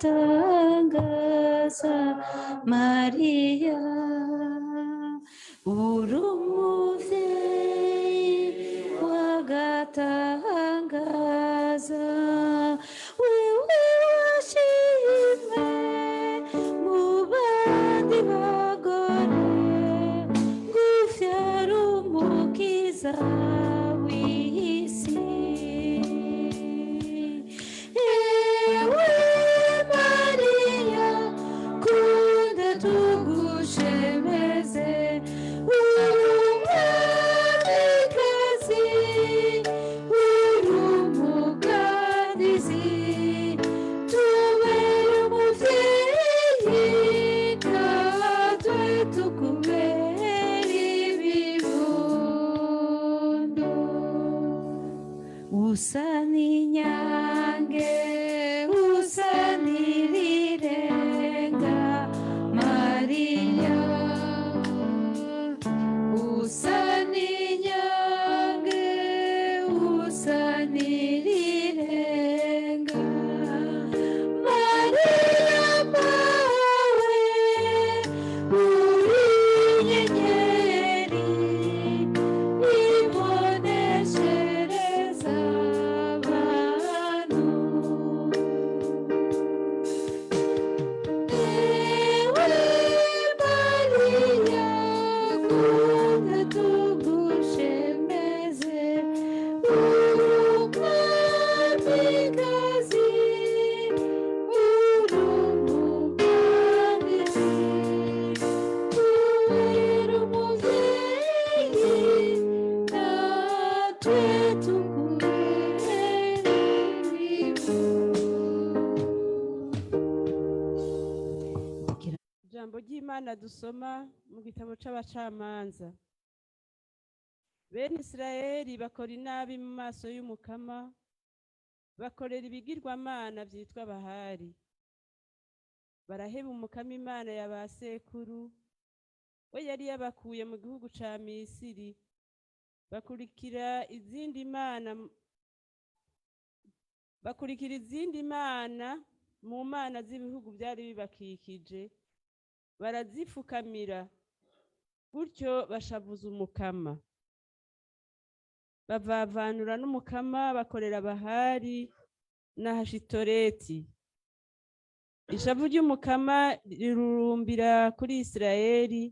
w'agatangaza Mariya, uri umuvyeyi w'agatangaza, wewe washimwe mu bandi bagore, nguvyara umukiza w'isi. Ewe Mariya, kunda tugushemeze, uri umwamikazi, uri umugandizi, tubere umuvyeyi, natwe tukubere ibibondo. Usa n'inyange, usa n'irirenga Mariya, usa n'inyange, usa n'irirenga Mariya, mawe uri inyenyeri iboneshereza abantu. Ewe Mariya, kunda tugushemeze, uri umwamikazi, uri umugandizi, tubere umuvyeyi, natwe tukubere ibibondo. Ijambo ry'Imana dusoma mu gitabo c'Abacamanza. Bene Isirayeli bakora inabi mu maso y'Umukama, bakorera ibigirwamana vyitwa Bahari. Baraheba Umukama Imana ya ba sekuru, we yari yabakuye mu gihugu ca Misiri, bakurikira izindi mana, bakurikira izindi mana mu mana z'ibihugu byari bibakikije, barazifukamira, gutyo bashavuza Umukama. Bavavanura n'Umukama, bakorera Bahari na Hashitoreti. Ishavu ry'Umukama rirurumbira kuri Isirayeli,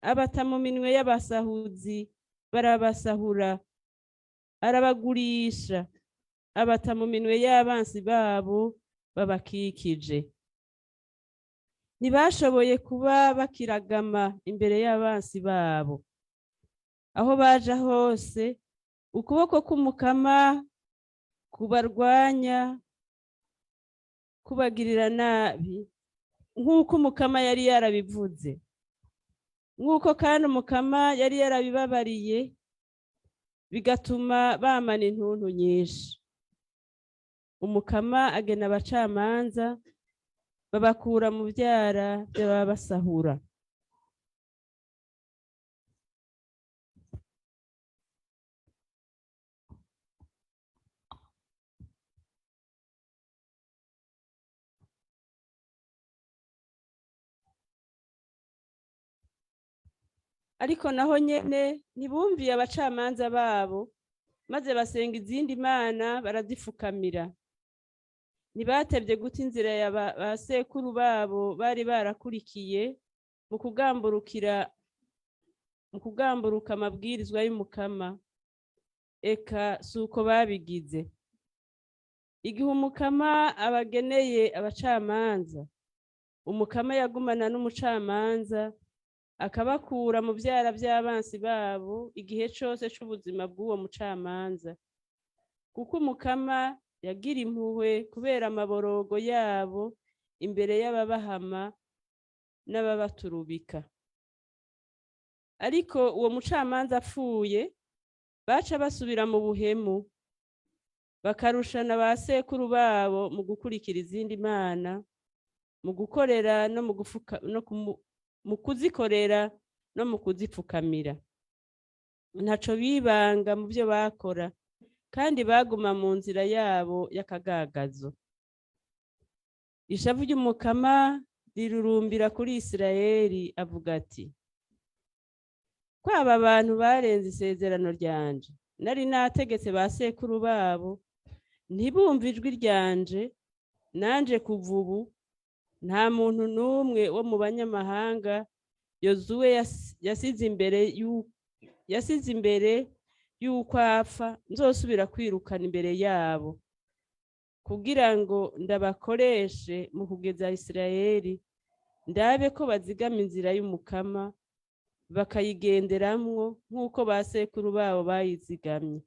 abata mu minwe y'abasahuzi, barabasahura, arabagurisha, abata mu minwe y'abansi babo babakikije. Ntibashoboye kuba bakiragama imbere y'abansi babo. Aho baja hose, ukuboko k'Umukama kubarwanya, kubagirira nabi, nk'uko Umukama yari yarabivuze. Nk'uko kandi Umukama yari yarabibabariye, bigatuma bamana intuntu nyinshi. Umukama agena abacamanza, babakura mu vyara by'ababasahura. Ariko naho nyene ntibumviye abacamanza babo, maze basenga izindi mana, barazifukamira. Ntibatevye guta inzira ya ba sekuru babo bari barakurikiye mu kugamburuka amabwirizwa y'Umukama. Eka si uko babigize. Igihe Umukama abageneye abacamanza, Umukama yagumana n'umucamanza, akabakura mu vyara vy'abansi babo igihe cose c'ubuzima bw'uwo mucamanza, kuko Umukama yagira impuhwe kubera amaborogo yabo imbere y'ababahama n'ababaturubika. Ariko uwo mucamanza apfuye, baca basubira mu buhemu, bakarushana ba sekuru babo mu gukurikira izindi mana, mu gukorera no mu gufuka no mu kuzikorera no mu kuzipfukamira. Ntaco bibanga mu byo bakora, kandi baguma mu nzira yabo y'akagagazo. Ishavu ry'Umukama rirurumbira kuri Isirayeli, avuga ati: "Kwaba abantu barenze isezerano ryanje nari nategetse ba sekuru babo, ntibumve ijwi ryanje, nanje kuva ubu nta muntu n'umwe wo mu banyamahanga Yozuwe yasize imbere y'uko apfa nzosubira kwirukana imbere yabo, kugira ngo ndabakoreshe mu kugeza Isirayeli, ndabe ko bazigama inzira y'Umukama bakayigenderamwo nk'uko ba sekuru babo bayizigamye,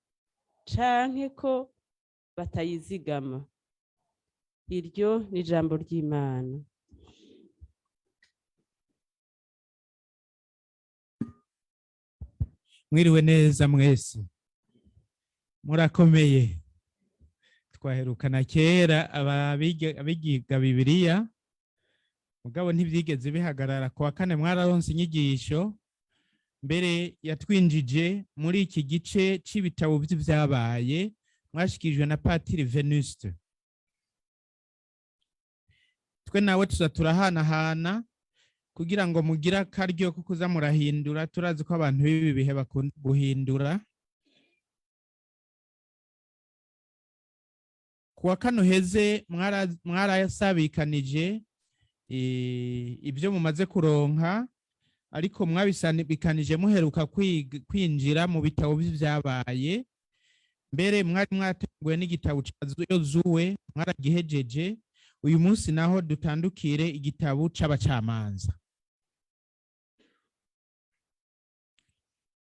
canke ko batayizigama." Iryo ni ijambo ry'Imana. Mwiriwe neza mwese, murakomeye? Twaherukana kera abiga Bibiliya, mugabo ntibyigeze bihagarara. Ku wa kane mwararonse inyigisho mbere yatwinjije muri iki gice c'ibitabo vy'ivyabaye, mwashikirijwe na Patiri Venuste. Twe nawe tuza turahanahana kugira ngo mugire akaryo ko kuza murahindura. Turazi ko abantu b'ibi bihe bakunda guhindura. Ku wa kane uheze mwarasabikanije ibyo mumaze kuronka, ariko mwabisabikanije muheruka kwinjira mu bitabo vy'ivyabaye. Mbere mwari mwateguwe n'igitabo ca Yozuwe, mwaragihejeje. Uyu munsi naho dutandukire igitabo c'Abacamanza.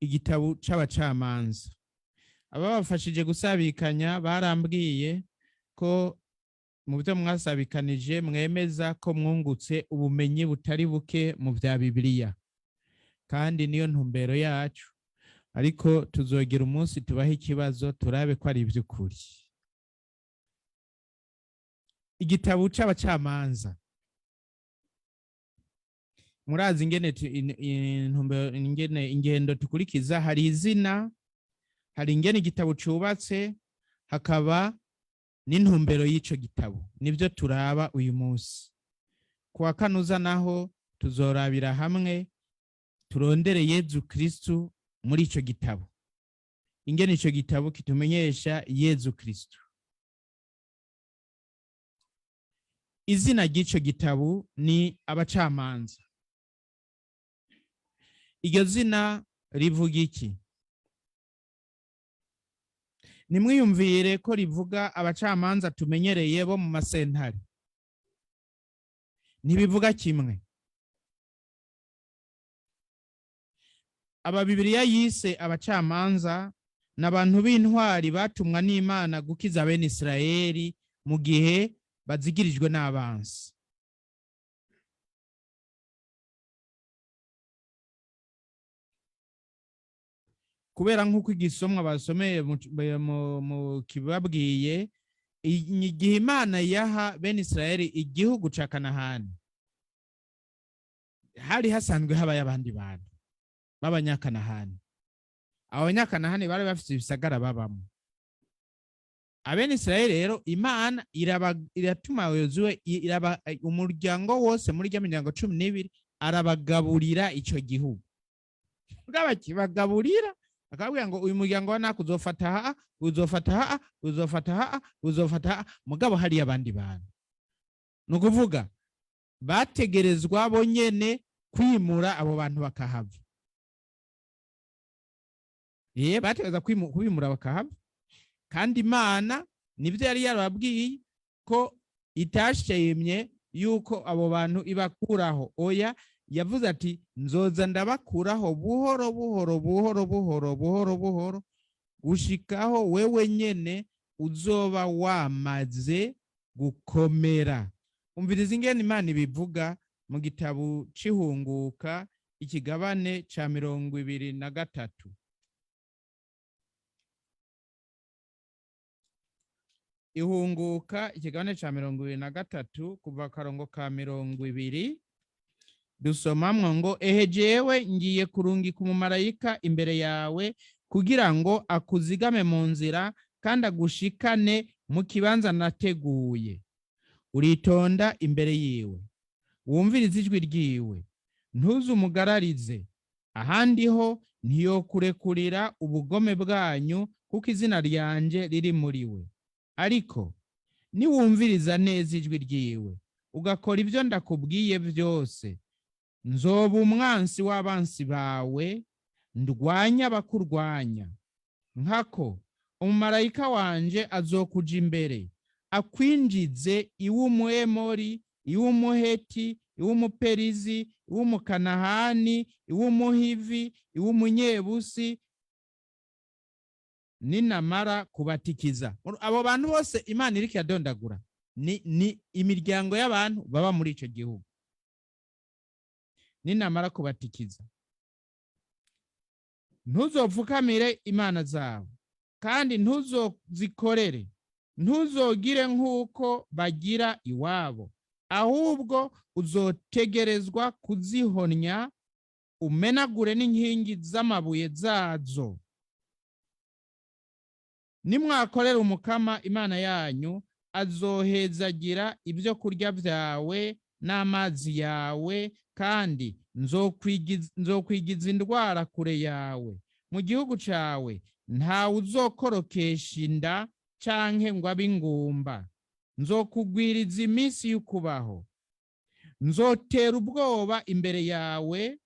Igitabo c'Abacamanza, ababafashije gusabikanya barambwiye ko mu byo mwasabikanije mwemeza ko mwungutse ubumenyi butari buke mu bya Bibiliya, kandi niyo ntumbero yacu. Ariko tuzogira umunsi tubahe ikibazo, turabe ko ari iby'ukuri. Igitabo c'Abacamanza, murazi ingene intumbero, ingene ingendo tukurikiza. Hari izina, hari ingene igitabo cubatse, hakaba n'intumbero y'ico gitabo. Nivyo turaba uyu munsi. Ku wa kanuza naho tuzorabira hamwe, turondere Yezu Kristu muri ico gitabo, ingene ico gitabo kitumenyesha Yezu Kristu. Izina ry'ico gitabo ni Abacamanza. Iryo zina rivuga iki? Nimwiyumvire ko rivuga abacamanza tumenyereye bo mu masentare. Ntibivuga kimwe. Aba Bibiliya yise abacamanza ni abantu b'intwari batumwa n'Imana gukiza bene Isirayeli mu gihe bazigirijwe n'abansi. Kubera nk'uko igisomwa basomeye mu kibabwiye, igihe Imana yaha bene Isirayeli igihugu ca Kanahani, hari hasanzwe habaye abandi bantu b'Abanyakanahani. Abo Banyakanahani bari bafite ibisagara babamo. Abene Isirayeli rero Imana iratuma Yozuwe iraba umuryango wose muri rya miryango 12, arabagaburira ico gihugu. Bw'abakibagaburira akabwira ngo uyu muryango wa naka uzofata ha, uzofata ha, uzofata ha, uzofata ha. Mugabo hari abandi bantu, ni ukuvuga bategerezwa bo nyene kwimura abo bantu bakahava. Bategerezwa kubimura bakahava. Kandi Imana nivyo yari yarababwiye ko itashimye yuko abo bantu ibakuraho. Oya, yavuze ati: "Nzoza ndabakuraho buhoro buhoro, buhoro buhoro, buhoro buhoro, gushikaho wewe nyene uzoba wamaze gukomera." Umviriza ingene Imana ibivuga mu gitabo c'Ihunguka, ikigabane ca 23. Ihunguka, ikigabane ca 23, kuva akarongo ka 20, dusomamwo ngo: "Ehe, jewe ngiye kurungika umumarayika imbere yawe kugira ngo akuzigame mu nzira kandi agushikane mu kibanza nateguye." Uritonda imbere yiwe, wumvirize ijwi ryiwe, ntuzumugararize. Ahandi ho ntiyokurekurira ubugome bwanyu, kuko izina ryanje riri muri we. Ariko niwumviriza neza ijwi ryiwe, ugakora ibyo ndakubwiye byose, nzoba umwansi w'abansi bawe, ndwanya abakurwanya. Nkako umumarayika wanje azokuja imbere, akwinjize iw'Umuemori, iw'Umuheti, iw'Umuperizi, iw'Umukanahani, iw'Umuhivi, iw'Umunyebusi, ninamara kubatikiza. Abo bantu bose Imana iriko iradondagura ni imiryango y'abantu baba muri ico gihugu. Ninamara kubatikiza, ntuzopfukamire imana zabo, kandi ntuzozikorere, ntuzogire nk'uko bagira iwabo, ahubwo uzotegerezwa kuzihonya, umenagure n'inkingi z'amabuye zazo. Nimwakorera Umukama Imana yanyu, azohezagira ibyo kurya byawe n'amazi yawe, kandi nzokwigiza indwara kure yawe. Mu gihugu cawe ntawe uzokorokesha inda canke ngo abe ingumba. Nzokugwiriza iminsi y'ukubaho, nzotera ubwoba imbere yawe,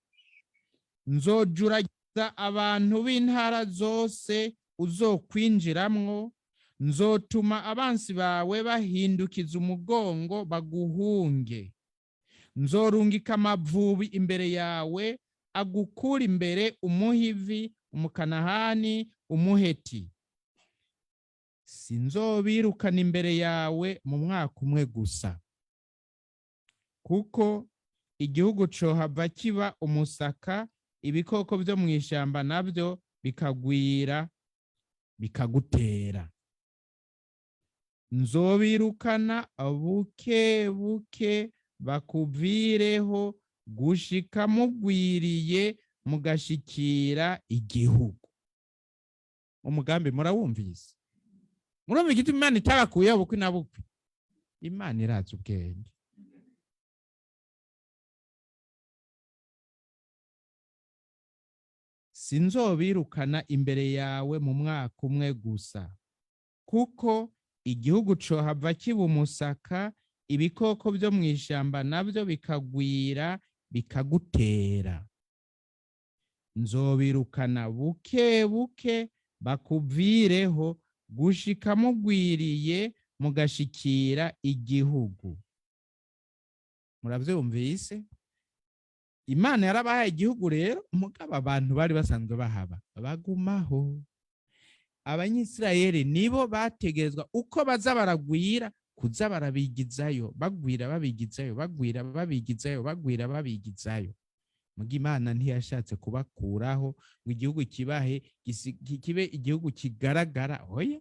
nzojuragiza abantu b'intara zose uzokwinjiramwo, nzotuma abansi bawe bahindukiza umugongo baguhunge. Nzorungika amavubi imbere yawe, agukura imbere Umuhivi, Umukanahani, Umuheti. Sinzobirukana imbere yawe mu mwaka umwe gusa, kuko igihugu cohava kiba umusaka, ibikoko byo mu ishyamba nabyo bikagwira bikagutera. Nzobirukana buke buke bakuvireho, gushika mugwiriye mugashikira igihugu. Umugambi murawumvise? Murumva igituma Imana itabakuyeho bukwi na bukwi? Imana irazi ubwenge. Sinzobirukana imbere yawe mu mwaka umwe gusa, kuko igihugu cohava kiba umusaka, ibikoko byo mu ishyamba nabyo bikagwira bikagutera. Nzobirukana buke buke bakuvireho, gushika mugwiriye mugashikira igihugu. Muravyumvise? Imana yarabahaye igihugu rero, mugabo abantu bari basanzwe bahaba bagumaho. Abanyisirayeli nibo bategerezwa uko baza baragwira kuza barabigizayo, bagwira babigizayo, bagwira babigizayo, bagwira babigizayo. Muga Imana ntiyashatse kubakuraho ngo igihugu kibahe kibe igihugu kigaragara. Oya,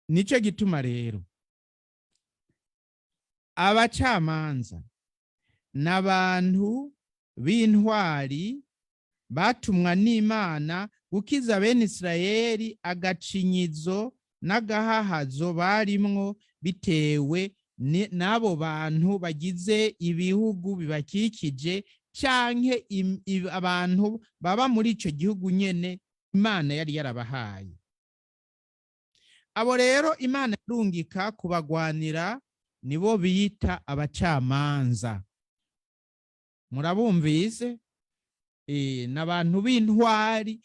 nico gituma rero abacamanza n'abantu b'intwari batumwa n'Imana gukiza bene Isirayeli agacinyizo n'agahahazo barimwo, bitewe n'abo bantu bagize ibihugu bibakikije, canke abantu baba muri ico gihugu nyene Imana yari yarabahaye. Abo rero Imana yarungika kubagwanira nibo bita abacamanza. Murabumvise? N'abantu b'intwari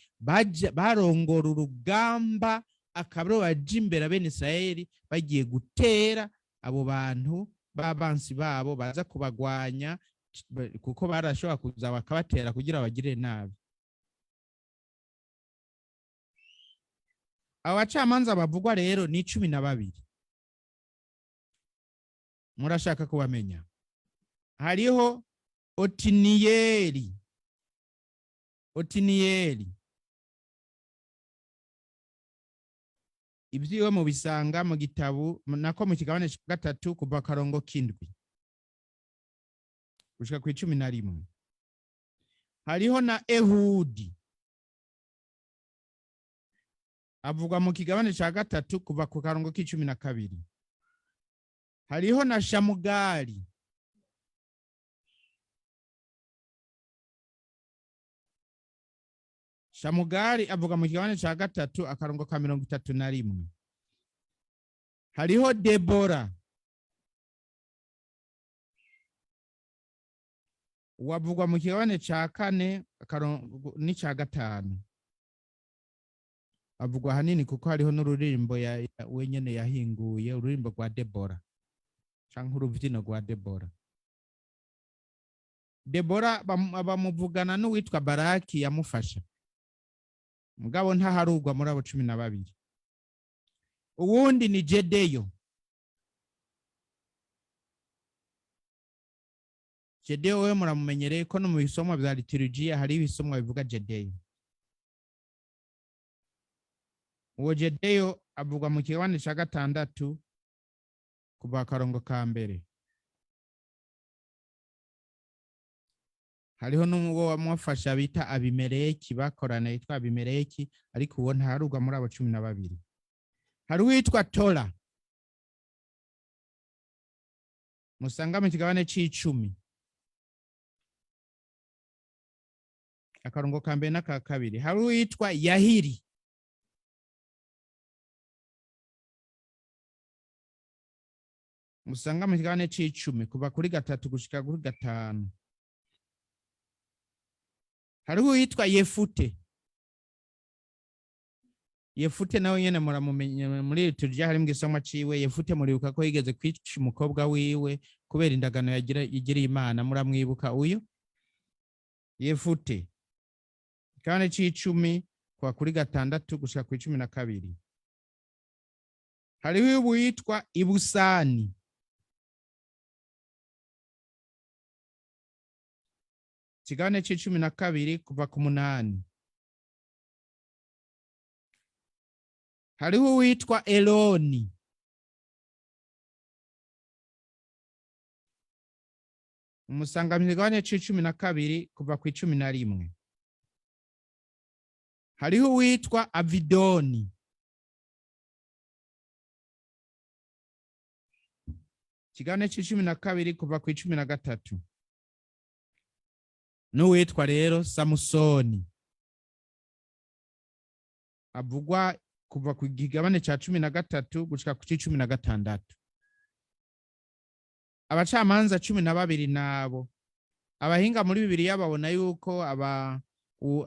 barongora urugamba, akaba baja imbere bene Isirayeli bagiye gutera abo bantu b'abansi babo baza kubagwanya, kuko barashobora kuza bakabatera kugira bagire nabi. Abo bacamanza bavugwa rero ni 12. Murashaka kubamenya? Hariho Otiniyeli. Otiniyeli ibyiwe mubisanga mu gitabo nako mu kigabane cya 3 kuva karongo k'indwi gushika ku 11. Hariho na Ehudi avugwa mu kigabane cya 3 kuva ku karongo k'icumi na kabiri. Hariho na Shamugari. Shamugari avuga mu kigabane ca gatatu, akarongo ka 31. Hariho Debora, wavugwa mu kigabane ca kane akarongo n'ica gatanu. Avugwa ahanini kuko hariho n'ururirimbo wenyene yahinguye, ururimbo rwa Debora canke uruvyino rwa Debora. Debora bamuvugana n'uwitwa Baraki yamufasha, mugabo ntaharugwa muri abo 12. Uwundi ni Jedeyo. Jedeyo we muramumenyereye ko no mu bisomwa vya liturujia hari ibisomwa bivuga Jedeyo. Uwo Jedeyo avugwa mu kigabane ca gatandatu kuva akarongo ka mbere. Hariho n'uwo wamufasha bita Abimeleki, bakorana yitwa Abimeleki, ariko uwo ntaharugwa muri abo 12. Hari uwitwa Tola musanga mu kigabane c'icumi, akarongo ka mbere n'aka kabiri. Hari uwitwa Yahiri. Musanga mu kigabane c'icumi kuva kuri gatatu gushika kuri gatanu. Hariho uwitwa Yefute. Yefute nawe nyene muramumenye muri liturujia hari mu ciwe. Yefute muribuka ko yigeze kwica umukobwa wiwe kubera indagano yagiriye Imana. Muramwibuka uyu Yefute? Kigabane c'icumi kuva kuri gatandatu gushika ku 12. Hariho uwitwa Ibusani. Kigabane c'icumi na kabiri kuva ku munani. Hariho uwitwa Eloni. Umusanga mu kigabane c'icumi na kabiri kuva ku 11. Hariho uwitwa Avidoni. Kigabane c'icumi na kabiri kuva ku 13. N'uwitwa rero Samusoni avugwa kuva ku kigabane ca 13 gushika ku 16. Abacamanza 12 nabo abahinga muri Bibiliya babona yuko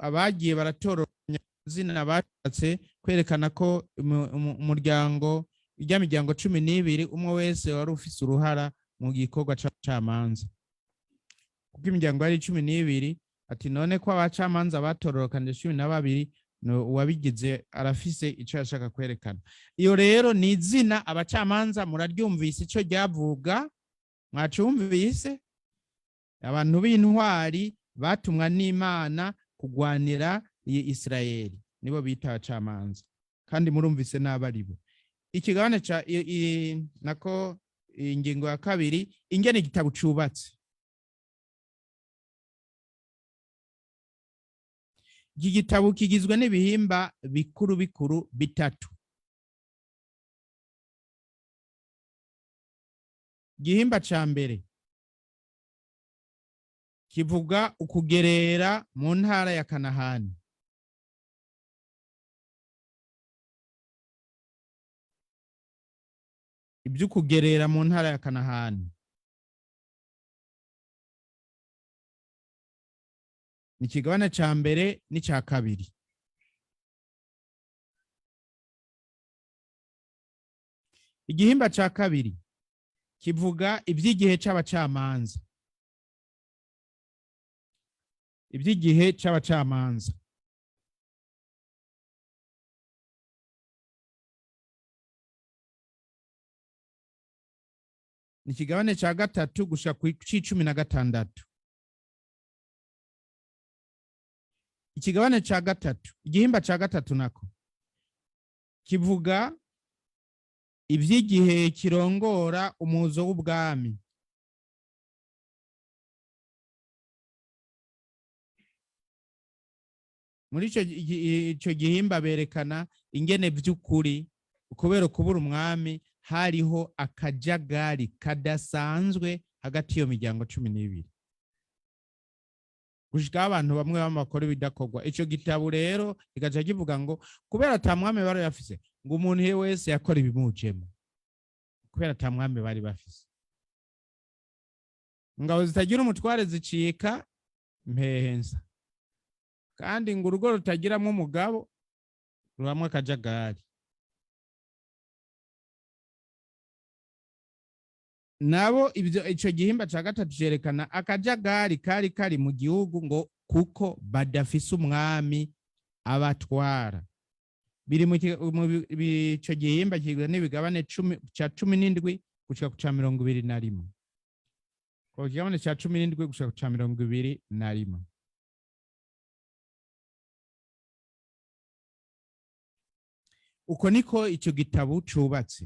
abagiye baratoranya zina bashatse kwerekana ko umuryango, ijya miryango 12, umwe wese wari ufise uruhara mu gikorwa c'abacamanza, kuko imiryango yari 12. Ati none ko abacamanza batororokanije 12, no uwabigize arafise ico yashaka kwerekana. Iyo rero ni izina abacamanza, muraryumvise ico ryavuga, mwacumvise? Abantu b'intwari batumwa n'Imana kugwanira iyi Isirayeli nibo bita abacamanza, kandi murumvise n'abaribo. Ikigabane ca nako ingingo ya kabiri, ingene igitabo cubatse. Iki gitabo kigizwe n'ibihimba bikuru bikuru bitatu. Igihimba ca mbere kivuga ukugerera mu ntara ya Kanahani. Iby'ukugerera mu ntara ya Kanahani ni ikigabane ca mbere n'ica kabiri. Igihimba ca kabiri kivuga iby'igihe c'abacamanza. Iby'igihe c'abacamanza. Ni ikigabane ca gatatu gushika ku 16. Ikigabane ca gatatu, igihimba ca gatatu nako kivuga iby'igihe kirongora umuzo w'ubwami. Muri ico gihimba berekana ingene vy'ukuri kubera kubura umwami Hariho akajagari kadasanzwe hagati y'iyo miryango 12, gushikaho abantu bamwe bamwe bakora ibidakorwa. Ico gitabo rero kigaca kivuga ngo kubera ata mwami bari bafise, ngo umuntu iyo wese yakora ibimujemo, kubera ata mwami bari bafise. Ingabo zitagira umutware zicika impehenza, kandi ngo urugo rutagiramwo umugabo rubamwo akajagari. Nabo ibyo, ico gihimba ca gatatu cerekana akajagari kari kari mu gihugu, ngo kuko badafise umwami abatwara. Biri mu ico gihimba kigizwe n'ibigabane 10, ca 17 gushika ku ca 21. Ku kigabane ca 17 gushika ku ca 21. Uko niko ico gitabo cubatse.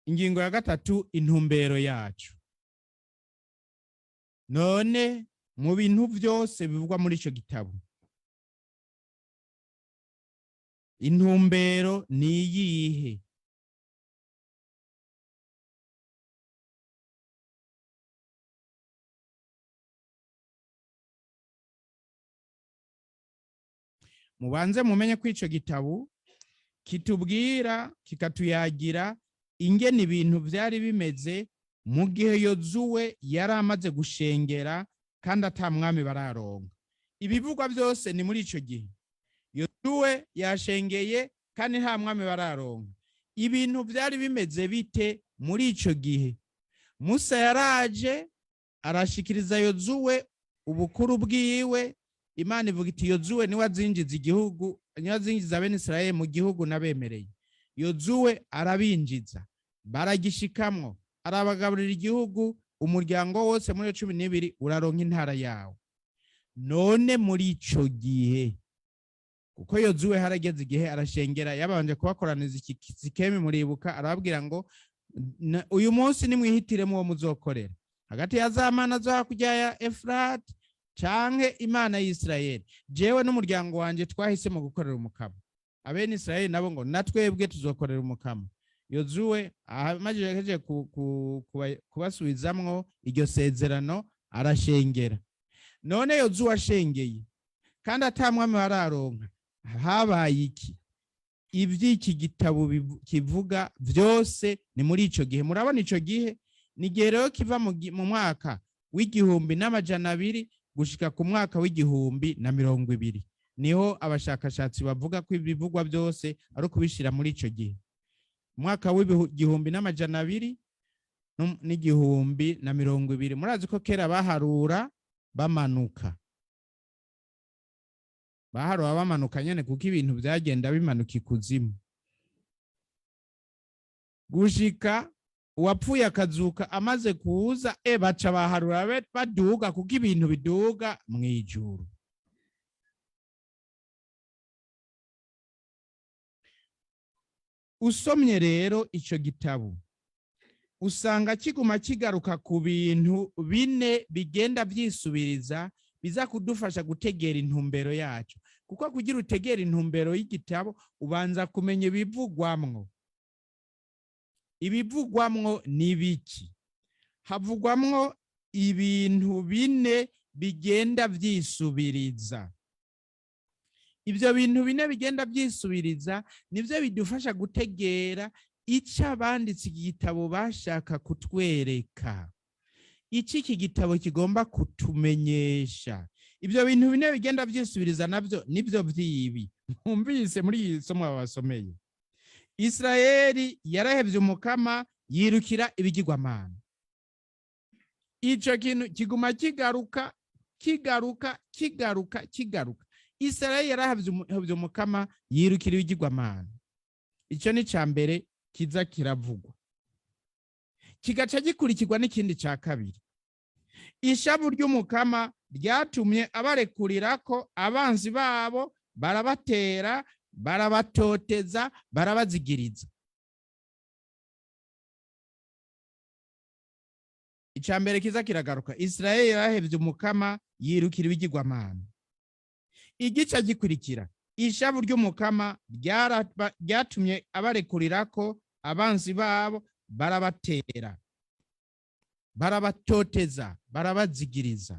Ingingo ya gatatu, intumbero yacu. None mu bintu byose bivugwa muri ico gitabo, intumbero ni iyihe? Mubanze mumenye ko ico gitabo kitubwira, kikatuyagira ingene ibintu vyari bimeze mu gihe Yozuwe yari amaze gushengera kandi ata mwami bararonka. Ibivugwa byose ni muri ico gihe Yozuwe yashengeye kandi nta mwami bararonka. Ibintu vyari bimeze bite muri ico gihe? Musa yaraje arashikiriza Yozuwe ubukuru bwiwe. Imana ivuga iti: "Yozuwe niwe azinjiza igihugu, niwe azinjiza bene Israeli mu gihugu nabemereye." Yozuwe arabinjiza, baragishikamwo, arabagaburira igihugu. Umuryango wose muri 12 uraronka intara yawo. None muri ico gihe, kuko Yozuwe harageze igihe arashengera, yabanje kubakoraniza iki Sikemi, muribuka, arababwira ngo: "Uyu munsi nimwihitiremo uwo muzokorera hagati ya za mana zo hakurya ya Efurati canke Imana y'Isirayeli. Jewe n'umuryango wanje twahisemo gukorera Umukama." Abene Isirayeli nabo ngo: "Natwebwe tuzokorera Umukama." Yozuwe amajije kubasubizamwo iryo sezerano, arashengera. None Yozuwe ashengeye kandi ata mwami bararonka, habaye iki? Ivy'iki gitabo kivuga vyose ni muri ico gihe. Murabona ico gihe ni igihe rero kiva mu mwaka w'1200 gushika ku mwaka w'1020. Niho abashakashatsi bavuga ko ibivugwa byose ari ukubishira muri ico gihe, umwaka w'1200 n'1020. Murazi ko kera baharura bamanuka, baharura bamanuka nyene, kuko ibintu vyagenda bimanuka ikuzimu gushika uwapfuye akazuka amaze kuza, baca baharura baduga, kuko ibintu biduga mw'ijuru. Usomye rero ico gitabo, usanga kiguma kigaruka ku bintu bine bigenda vyisubiriza, biza kudufasha gutegera intumbero yacu, kuko kugira utegere intumbero y'igitabo ubanza kumenya ibivugwamwo. Ibivugwamwo ni biki? Havugwamwo ibintu bine bigenda vyisubiriza. Ibyo bintu bine bigenda vyisubiriza nivyo bidufasha gutegera ico abanditse iki gitabo bashaka kutwereka, ico iki gitabo kigomba kutumenyesha. Ibyo bintu bine bigenda vyisubiriza navyo nivyo vyibi mwumvise muri iyi somo babasomeye. Israeli yarahevye Umukama, yirukira ibigirwamana. Ico kintu kiguma kigaruka, kigaruka, kigaruka, kigaruka. Israeli yarahevye Umukama, yirukira ibigirwamana. Ico ni ca mbere kiza kiravugwa, kigaca gikurikirwa n'ikindi ca kabiri: ishavu ry'Umukama ryatumye abarekurira ko abanzi babo, barabatera, barabatoteza, barabazigiriza. Ica mbere kiza kiragaruka: Israeli yarahevye Umukama, yirukira ibigirwamana. Igice gikurikira, ishavu ry'Umukama ryatumye abarekurira ko abanzi babo barabatera, barabatoteza, barabazigiriza.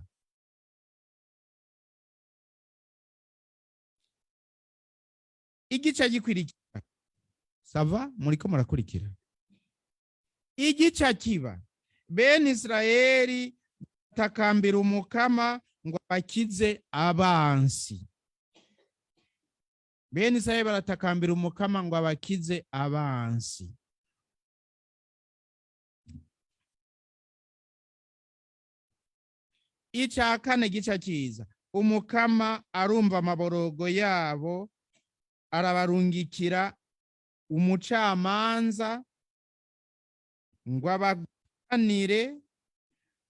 Igice gikurikira, ça va, muriko murakurikira? Igice kiba, bene Isirayeli batakambira Umukama ngo abakize abansi. Bene Isirayeli baratakambira Umukama ngo abakize abansi. Icya kane gica kiza, Umukama arumva amaborogo yabo, arabarungikira umucamanza ngo abaganire,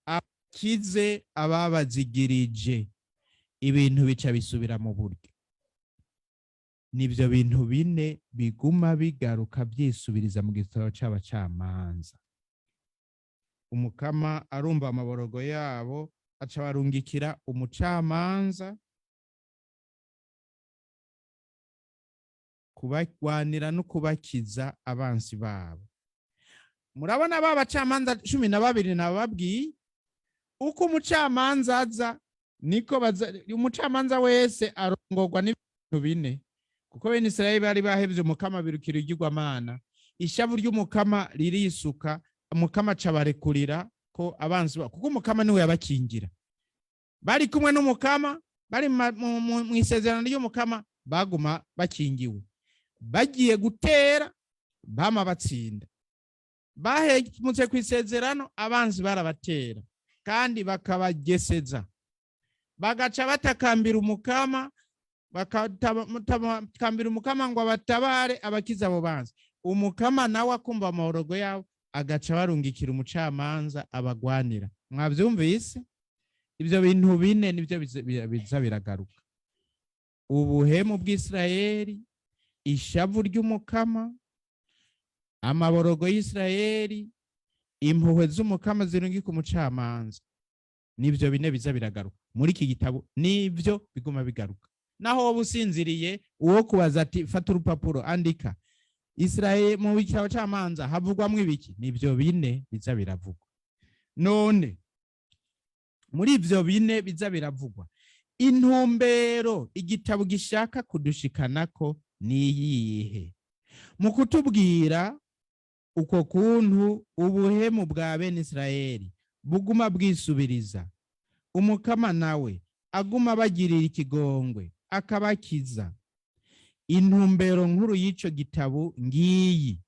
abakize ababazigirije. Ibintu bica bisubira mu buryo. Nibyo bintu bine biguma bigaruka byisubiriza mu gitabo c'Abacamanza. Umukama arumva amaborogo yabo, aca barungikira umucamanza kubagwanira no kubakiza abansi babo. Murabona ba bacamanza 12 nababwiye, uko umucamanza aza niko baza. Umucamanza wese arongorwa n'ibintu bine, kuko bene Isirayeli bari bahevye Umukama, birukira igirwamana. Ishavu ry'Umukama ririsuka, Umukama aca barekurira ko abanzi babo, kuko Umukama niwe yabakingira. Bari kumwe n'Umukama, bari mu isezerano ry'Umukama, baguma bakingiwe. Bagiye gutera, bama batsinda. Bahemutse ku isezerano, abanzi barabatera kandi bakabageseza, bagaca batakambira Umukama, bakatakambira Umukama ngo abatabare, abakize abo banzi. Umukama nawe akumva amahorogo yabo, agaca barungikira umucamanza abagwanira. Mwabyumvise? Ibyo bintu bine nibyo biza biragaruka: ubuhemu bw'Isirayeli, ishavu ry'Umukama, amaborogo y'Isirayeli, impuhwe z'Umukama zirungika umucamanza. Nibyo bine biza biragaruka muri iki gitabo, nibyo biguma bigaruka. Naho wowe usinziriye, uwo kubaza ati: "Fata urupapuro, andika Israel, mu gitabo c'Amanza havugwamwo ibiki?" Nibyo bine biza biravugwa. None muri ivyo bine biza biravugwa, intumbero igitabo gishaka kudushikanako ni iyihe mu kutubwira uko kuntu ubuhemu bwa bene Isirayeli buguma bwisubiriza, Umukama nawe aguma bagirira ikigongwe akabakiza? Intumbero nkuru y'ico gitabo ngiyi: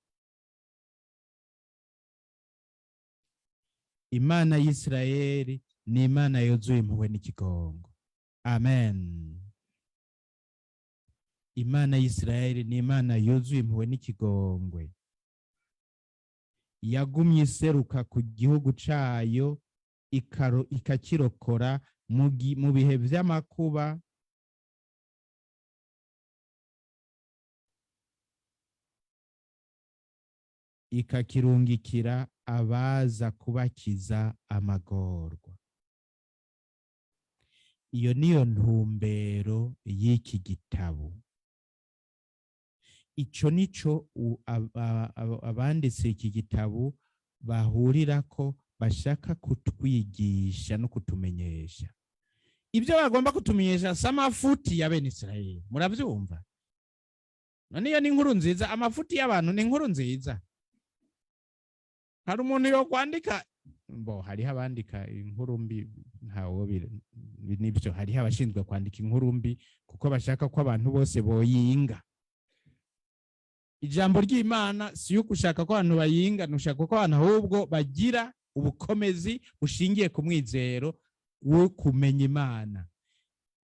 Imana y'Isirayeli ni Imana yuzuye impuhwe n'ikigongo. Amen. Imana y'Isirayeli ni Imana yuzuye impuhwe n'ikigongwe. Yagumye iseruka ku gihugu cayo, ikakirokora mu bihe vy'amakuba, ikakirungikira abaza kubakiza amagorwa. Iyo niyo ntumbero y'iki gitabo. Ico nico abanditse iki gitabo bahurirako, bashaka kutwigisha no kutumenyesha. Ibyo bagomba kutumenyesha si amafuti ya bene Isirayeli. Muravyumva? None iyo ni inkuru nziza? Amafuti y'abantu ni inkuru nziza? Hari umuntu yo kwandika bo? Hariho abandika inkuru mbi, ntawo nibyo. Hariho abashinzwe kwandika inkuru mbi kuko bashaka ko abantu bose boyinga. Ijambo ry'Imana si yo gushaka ko abantu bayinga, ni ushaka ko abantu ahubwo bagira ubukomezi bushingiye ku mwizero wo kumenya Imana.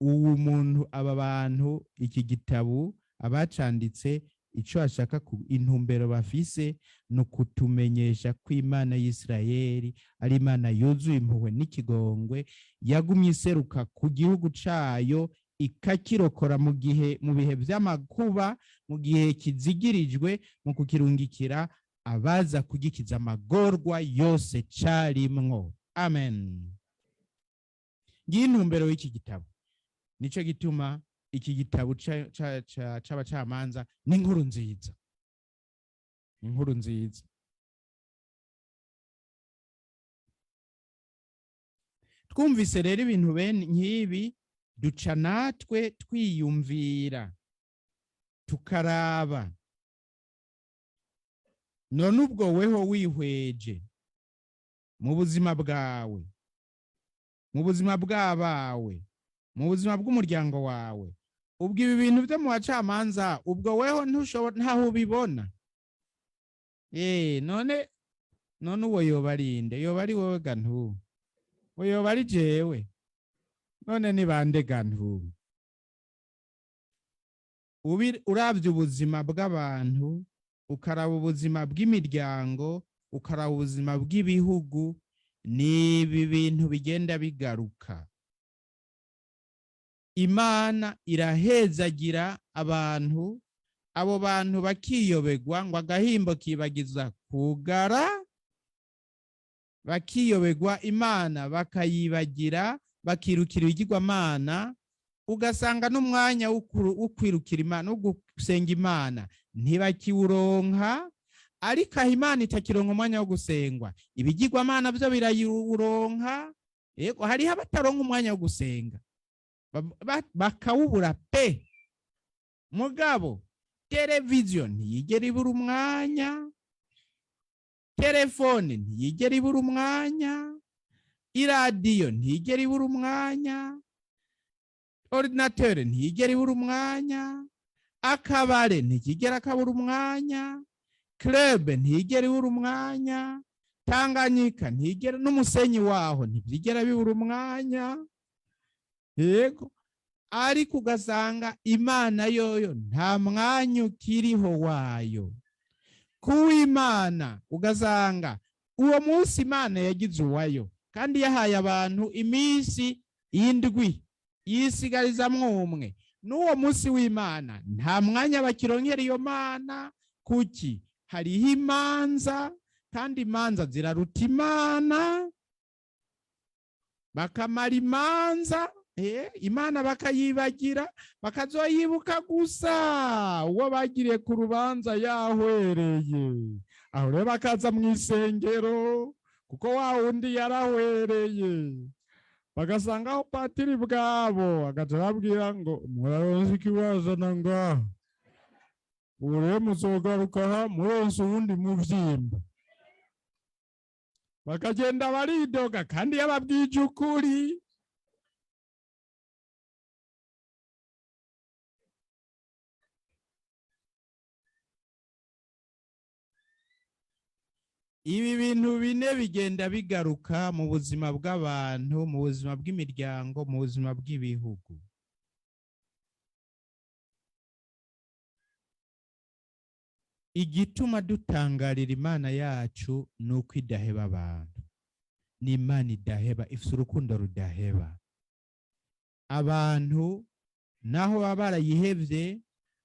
Ubu muntu, aba bantu, iki gitabo abacanditse, icyo bashaka, ku intumbero bafise, ni ukutumenyesha ko Imana y'Isirayeli ari Imana yuzuye impuhwe n'ikigongwe, yagumye iseruka ku gihugu cayo, ikakirokora mu bihe vy'amakuba, mu gihe kizigirijwe, mu kukirungikira abaza kugikiza amagorwa yose carimwo. Amen. Ngiyi intumbero y'iki gitabo. Nico gituma igitabo. Iki gitabo c'abacamanza ni inkuru nziza, inkuru nziza. Twumvise rero ibintu bene nk'ibi, duca natwe twiyumvira, tukaraba. None ubwo weho wihweje mu buzima bwawe, mu buzima bw'abawe, mu buzima bw'umuryango wawe, ubwo ibi bintu byo mu bacamanza, ubwo weho ntushobora, ntaho ubibona? None uwo yoba ari nde? Yoba ari wowe gantu? Uwo yoba ari jewe? None ni bande gantu? Uravye ubuzima bw'abantu, ukaraba ubuzima bw'imiryango, ukaraba ubuzima bw'ibihugu, ni ibi bintu bigenda bigaruka. Imana irahezagira abantu, abo bantu bakiyobegwa ngo agahimbo kibagiza kugara, bakiyobegwa Imana bakayibagira, bakirukira ibigirwamana, ugasanga n'umwanya wo kwirukira Imana, wo gusenga Imana ntibakiwuronka. Ariko aho Imana itakironka umwanya wo gusengwa, ibigirwamana byo birayiwuronka. Yego, hariho abataronka umwanya wo gusenga, bakawubura pe. Mugabo televiziyo ntiyigera ibura umwanya, telefone ntiyigera ibura umwanya, iradiyo ntiyigera ibura umwanya, ordinateur ntiyigera ibura umwanya, akabare ntikigera kabura umwanya, club ntiyigera ibura umwanya, Tanganyika ntiyigera, n'umusenyi waho ntibyigera bibura umwanya. Yego, ariko ugasanga Imana yoyo nta mwanya ukiriho wayo. Kuw'Imana ugasanga uwo munsi Imana yagize uwayo, kandi yahaye abantu iminsi indwi, yisigarizamwo umwe. N'uwo munsi w'Imana nta mwanya bakironkera iyo Mana. Kuki? Hariho imanza, kandi imanza ziraruta Imana. Bakamara imanza, Imana bakayibagira, bakazoyibuka gusa uwo bagiriye ku rubanza yahwereye. Aho rero bakaza mu isengero kuko wa wundi yarahwereye, bagasanga aho patiri bwabo agaca ababwira ngo muraronse ikibazana ngaha, ubu rero muzogaruka aha muronse uwundi muvyimba. Bakagenda baridoga kandi yababwije ukuri. Ibi bintu bine bigenda bigaruka mu buzima bw'abantu, mu buzima bw'imiryango, mu buzima bw'ibihugu. Igituma dutangarira Imana yacu ni uko idaheba abantu. Ni Imana idaheba, ifite urukundo rudaheba. Abantu naho baba barayihevye,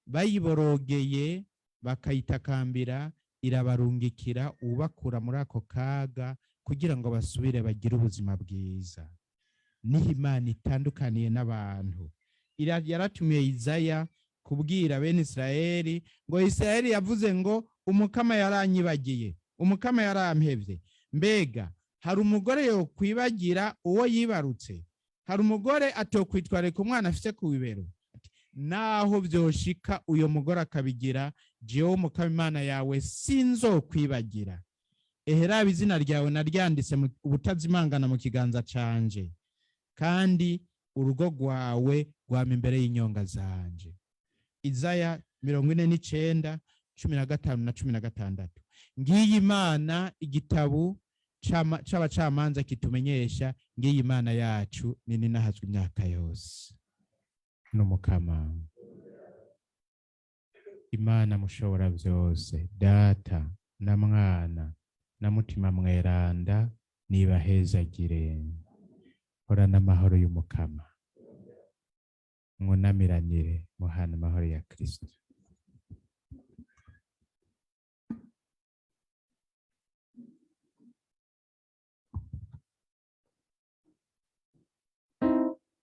bayiborogeye, bakayitakambira, irabarungikira ubakura muri ako kaga kugira ngo basubire bagire ubuzima bwiza. Niho Imana itandukaniye n'abantu. Yaratumiye Izaya kubwira bene Israeli ngo Israeli yavuze ngo umukama yaranyibagiye, umukama yarampevye. Mbega hari umugore yokwibagira uwo yibarutse? Hari umugore atokwitwararika umwana afise ku bibero? Ati, naho vyoshika uyo mugore akabigira, jewe umukama Imana yawe sinzokwibagira. Ehe, raba izina ryawe naryanditse ubutazimangana mu kiganza canje, kandi urugo rwawe rwama imbere y'inyonga zanje. Izaya 49, 15 na 16. Ngiyi Imana, igitabu c'abacamanza kitumenyesha, ngiyi Imana yacu nini nahazwe imyaka yose. N'umukama Imana mushobora byose, Data na Mwana na Mutima Mweranda, nibahezagire. Horana amahoro y'Umukama, mwunamiranire, muhana amahoro ya Kristo.